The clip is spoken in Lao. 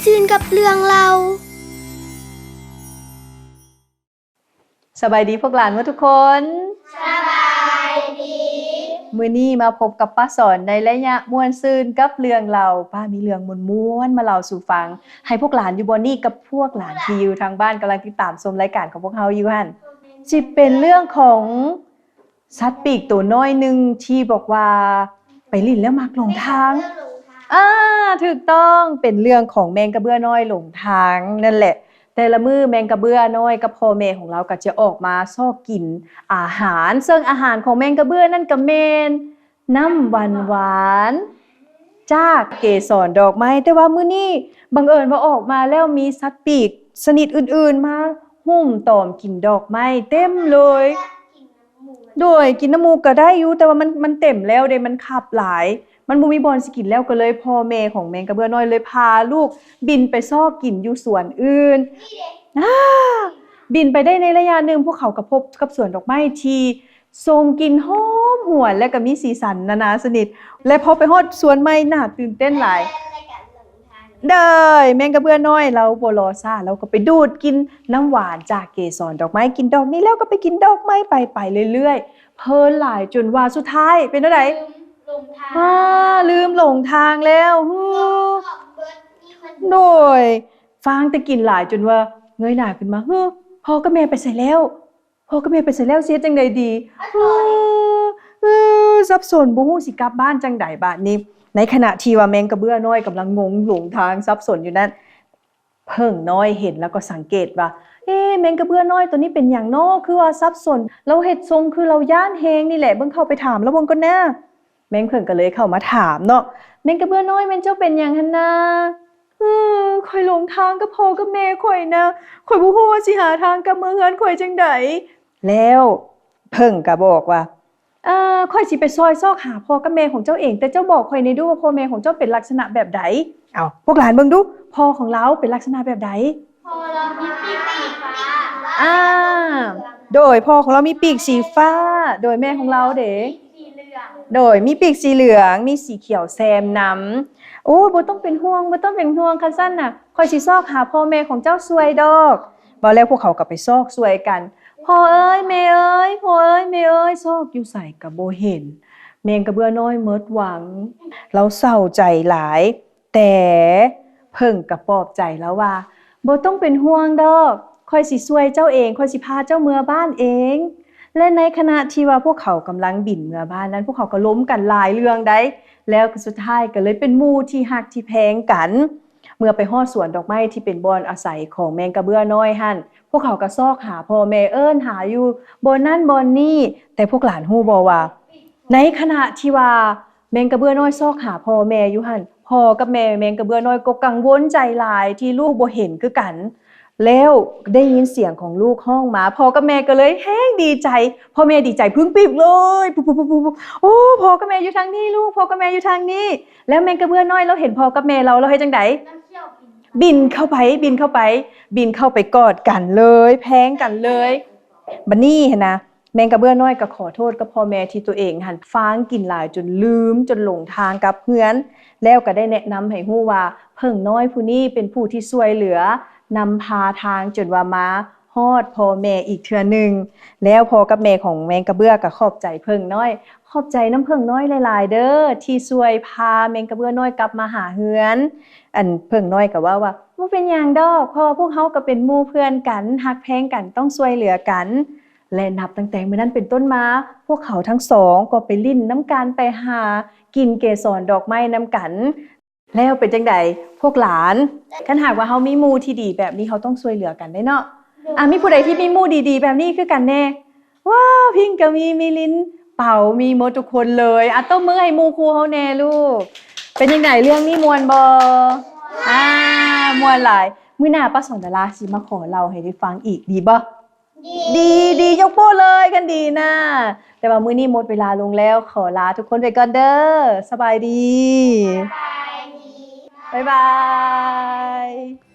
ຊື່ນກັບເລື່ອງເລົ່າ. ສະບາຍດີພວກຫຼານໝົດທຸກຄົນ. ສະບາຍດີ. ມື້ນີ້ມາພົບກັບປ້າສອນໃນໄລຍະມ່ວນຊື່ນກັບເລື່ອງເລົ່າ. ປ້າມີເລື່ອງມ່ວນໆມາເລົ່າສູ່ຟັງ ໃຫ້ພວກຫຼານຢູ່ບ່ອນນີ້ກັບພວກຫຼານທີ່ຢູ່ທາງບ້ານກຳລັງຕິດຕາມຊົມລາຍການຂອງພວກເຮົາຢູ່ຫັ້ນ ຊິເປັນເລື່ອງຂອງ ສັດປີກໂຕນ້ອຍໜຶ່ງທີ່ບອກວ່າໄປຫຼິ້ນແລ້ວມັກຫຼົງທາງ. ອາ ຖືກຕ້ອງ, ເປັນເລື່ອງຂອງແມງກະເບື້ອນ້ອຍຫຼົງທາງນັ້ນແຫຼະ. ແຕ່ລະມື້ແມງກະເບື້ອນ້ອຍກັບພໍ່ແມ່ຂອງລາວກໍຈະອອກມາຊອກກິນອາຫານ, ເຊິ່ງອາຫານຂອງແມງກະເບື້ອນັ້ນກໍແມ່ນນ້ຳຫວານໆ ຈາກເກສອນດອກໄມ້, ແຕ່ວ່າມື້ນີ້ບັງເອີນວ່າອອກມາແລ້ວມີສັດປີກຊະນິດອື່ນໆມາຫຸ້ມຕອມກິນດອກໄມ້ເຕັມເລີຍ. ໂດຍ ກິນນ້ຳໝູກກໍໄດ້ຢູ່ ແຕ່ວ່າມັນ ມັນເຕັມແລ້ວເດ້ ມັນຄັບຫຼາຍ ມັນບໍ່ມີບ່ອນຊິກິນແລ້ວ ກໍເລີຍພໍ່ແມ່ຂອງແມງກະເບື້ອນ້ອຍເລີຍພາລູກບິນໄປຊອກກິນຢູ່ສວນອື່ນ. ອາ ບິນໄປໄດ້ໃນໄລຍະໜຶ່ງ ພວກເຂົາກໍພົບກັບສວນດອກໄມ້ທີ່ ສົ່ງກິ່ນຫອມຫວນ ແລະກໍມີສີສັນນານາຊະນິດ ແລະພໍໄປຮອດສວນໃໝ່ ໜ້າຕື່ນເຕັ້ນຫຼາຍ. ໂດຍ ແມງກະເບື້ອນ້ອຍລາວບໍ່ລໍຊ້າ ລາວກໍໄປດູດກິ່ນນ້ຳຫວານຈາກເກສອນດອກໄມ້ ກິນດອກນີ້ແລ້ວກໍໄປກິນດອກໄມ້ ໄປ ໄປເລື້ອຍໆ ເພີນຫຼາຍຈົນວ່າສຸດທ້າຍເປັນແນວໃດ? ລືມຫຼົງທາງ. ອາ ລືມຫຼົງທາງແລ້ວ. ໂດຍ ຟາງແຕ່ກິນຫຼາຍຈົນວ່າເງີຍໜ້າຂຶ້ນມາ ຫື ພໍ່ກັບແມ່ໄປໃສແລ້ວ? ພໍ່ກັບແມ່ໄປໃສແລ້ວ ຊິເຮັດຈັ່ງໃດດີ? ເອີ ສັບສົນ ບໍ່ຮູ້ຊິກັບບ້ານຈັ່ງໃດບາດນີ້. ໃນຂະນະທີ່ວ່າແມງກະເບື້ອນ້ອຍກຳລັງງົງຫຼົງທາງສັບສົນຢູ່ນັ້ນ ເຜິ້ງນ້ອຍເຫັນແລ້ວກໍສັງເກດວ່າ ເອ ແມງກະເບື້ອນ້ອຍໂຕນີ້ເປັນຫຍັງນໍ? ຄືວ່າສັບສົນ ລາວເຮັດຊົງຄືລາວຢ້ານແຮງນີ້ແຫຼະ. ເບິ່ງ ເຂົ້າໄປຖາມລາວເບິ່ງກ່ອນນາ. ແມງເຜິ້ງກໍເລີຍເຂົ້າມາຖາມເນາະ, ແມງກະເບື້ອນ້ອຍ ແມ່ນເຈົ້າເປັນຫຍັງຫັ້ນນາ? ເອີ ຂ້ອຍຫຼົງທາງກັບພໍ່ກັບແມ່ຂ້ອຍນະ, ຂ້ອຍບໍ່ຮູ້ວ່າຊິຫາທາງກັບເມືອເຮືອນຂ້ອຍຈັ່ງໃດ. ແລ້ວເຜິ້ງກໍບອກວ່າ ເອີ ຂ້ອຍຊິໄປຊ່ອຍຊອກຫາພໍ່ກັບແມ່ຂອງເຈົ້າເອງ, ແຕ່ເຈົ້າບອກຂ້ອຍແດ່ດູວ່າພໍ່ແມ່ຂອງເຈົ້າເປັນລັກສະນະແບບໃດ? ເອົາ ພວກຫຼານເບິ່ງດູ ພໍ່ຂອງລາວເປັນລັກສະນະແບບໃດ? ພໍ່ລາວມີປີກສີຟ້າ. ອາ ໂດຍ ພໍ່ຂອງລາວມີປີກສີຟ້າ. ໂດຍ ແມ່ຂອງລາວເດ? ໂດຍ ມີປີກສີເຫຼືອງ ມີສີຂຽວແຊມນຳ. ໂອ້ຍ ບໍ່ຕ້ອງເປັນຫ່ວງ ບໍ່ຕ້ອງເປັນຫ່ວງ, ຄັນຊັ້ນນະ ຂ້ອຍຊິຊອກຫາພໍ່ແມ່ຂອງເຈົ້າຊ່ວຍດອກ. ເວົ້າແລ້ວພວກເຂົາກໍໄປຊອກຊ່ວຍກັນ. ພໍ່ເອີຍ ແມ່ເອີຍ ພໍ່ເອີຍ ແມ່ເອີຍ ຊອກຢູ່ໃສກໍບໍ່ເຫັນ. ແມງກະເບື້ອນ້ອຍໝົດຫວັງ, ລາວເສົ້າໃຈຫຼາຍ. ແຕ່ເຜິ້ງກໍປອບໃຈລາວວ່າ ບໍ່ຕ້ອງເປັນຫ່ວງດອກ, ຂ້ອຍຊິຊ່ວຍເຈົ້າເອງ, ຂ້ອຍຊິພາເຈົ້າເມືອບ້ານເອງ. ແລະ ໃນຂະນະທີ່ວ່າພວກເຂົາກຳລັງບິນເມືອບ້ານນັ້ນ ພວກເຂົາກໍລົມກັນຫຼາຍເລື່ອງໃດ໋, ແລ້ວກໍສຸດທ້າຍກໍເລີຍເປັນໝູ່ທີ່ຮັກທີ່ແພງກັນ. ເມື່ອໄປຮອດສວນດອກໄມ້ທີ່ເປັນບ່ອນອາໄສຂອງແມງກະເບື້ອນ້ອຍຫັ້ນ ພວກເຂົາກໍຊອກຫາພໍ່ແມ່ ເອີ້ນຫາຢູ່ບ່ອນນັ້ນບ່ອນນີ້. ແຕ່ພວກຫຼານຮູ້ບໍ່ວ່າ ໃນຂະນະທີ່ວ່າ ແມງກະເບື້ອນ້ອຍຊອກຫາພໍ່ແມ່ຢູ່ຫັ້ນ ພໍ່ກັບແມ່ແມງກະເບື້ອນ້ອຍກໍກັງວົນໃຈຫຼາຍທີ່ລູກບໍ່ເຫັນຄືກັນ. ແລ້ວໄດ້ຍິນສຽງຂອງລູກຮ້ອງມາ ພໍ່ກັບແມ່ກໍເລີຍແຮງດີໃຈ. ພໍ່ແມ່ດີໃຈພຶ້ງປີບເລີຍ ປຸບໆໆໆ ໂອ້ ພໍ່ກັບແມ່ຢູ່ທາງນີ້ລູກ ພໍ່ກັບແມ່ຢູ່ທາງນີ້. ແລ້ວແມງກະເບື້ອນ້ອຍລາວເຫັນພໍ່ກັບແມ່ລາວ ລາວເຮັດຈັ່ງໃດ? ບິນເຂົ້າໄປ ບິນເຂົ້າໄປ ບິນເຂົ້າໄປກອດກັນເລີຍ ແພງກັນເລີຍ. ບັດນີ້ຫັ້ນນະ ແມງກະເບື້ອນ້ອຍກໍຂໍໂທດກັບພໍ່ແມ່ທີ່ຕົວເອງຫັ້ນຟາງກິນຫຼາຍຈົນລືມ ຈົນຫຼົງທາງກັບເຮືອນ, ແລ້ວກໍໄດ້ແນະນຳໃຫ້ຮູ້ວ່າເຜິ້ງນ້ອຍຜູ້ນີ້ເປັນຜູ້ທີ່ຊ່ວຍເຫຼືອນຳພາທາງຈົນວ່າມາຮອດພໍ່ແມ່ອີກເທື່ອໜຶ່ງ. ແລ້ວພໍ່ກັບແມ່ຂອງແມງກະເບື້ອກໍຂອບໃຈເຜິ້ງນ້ອຍ, ຂອບໃຈນຳເຜິ້ງນ້ອຍຫຼາຍໆເດີ້ ທີ່ຊ່ວຍພາແມງກະເບື້ອນ້ອຍກັບມາຫາເຮືອນ. ອັນເຜິ້ງນ້ອຍກໍເວົ້າວ່າ ບໍ່ເປັນຫຍັງດອກ ເພາະວ່າພວກເຮົາກໍເປັນໝູ່ເພື່ອນກັນ ຮັກແພງກັນ ຕ້ອງຊ່ວຍເຫຼືອກັນ. ແລະ ນັບຕັ້ງແຕ່ມື້ນັ້ນເປັນຕົ້ນມາ ພວກເຂົາທັງສອງກໍໄປຫຼິ້ນນຳກັນ ໄປຫາກິນເກສອນດອກໄມ້ນຳກັນ. ແລ້ວເປັນຈັ່ງໃດພວກຫຼານ? ຄັນຫາກວ່າເຮົາມີໝູ່ທີ່ດີແບບນີ້ ເຮົາຕ້ອງຊ່ວຍເຫຼືອກັນເດ້ເນາະ. ອາ ມີຜູ້ໃດທີ່ມີໝູ່ດີໆແບບນີ້ຄືກັນແດ່? ວ້າວ ພິງກໍມີ ມີລິນ ເປົາ ມີໝົດທຸກຄົນເລີຍ. ອາ ຕົບມືໃຫ້ໝູ່ຄູ່ເຮົາແດ່ລູກ. ເປັນຈັ່ງໃດ ເລື່ອງນີ້ມ່ວນບໍ່? ອາ ມ່ວນຫຼາຍ. ມື້ໜ້າປ້າສອນດາລາຊິມາຂໍເລົ່າໃຫ້ໄດ້ຟັງອີກ ດີບໍ່? ດີ ດີ ຍົກໂປ້ເລີຍ ຄັນດີນະ. ແຕ່ວ່າມື້ນີ້ໝົດເວລາລົງແລ້ວ ຂໍລາທຸກຄົນໄປກ່ອນເດີ້. ສະບາຍດີ. ບາຍບາຍ.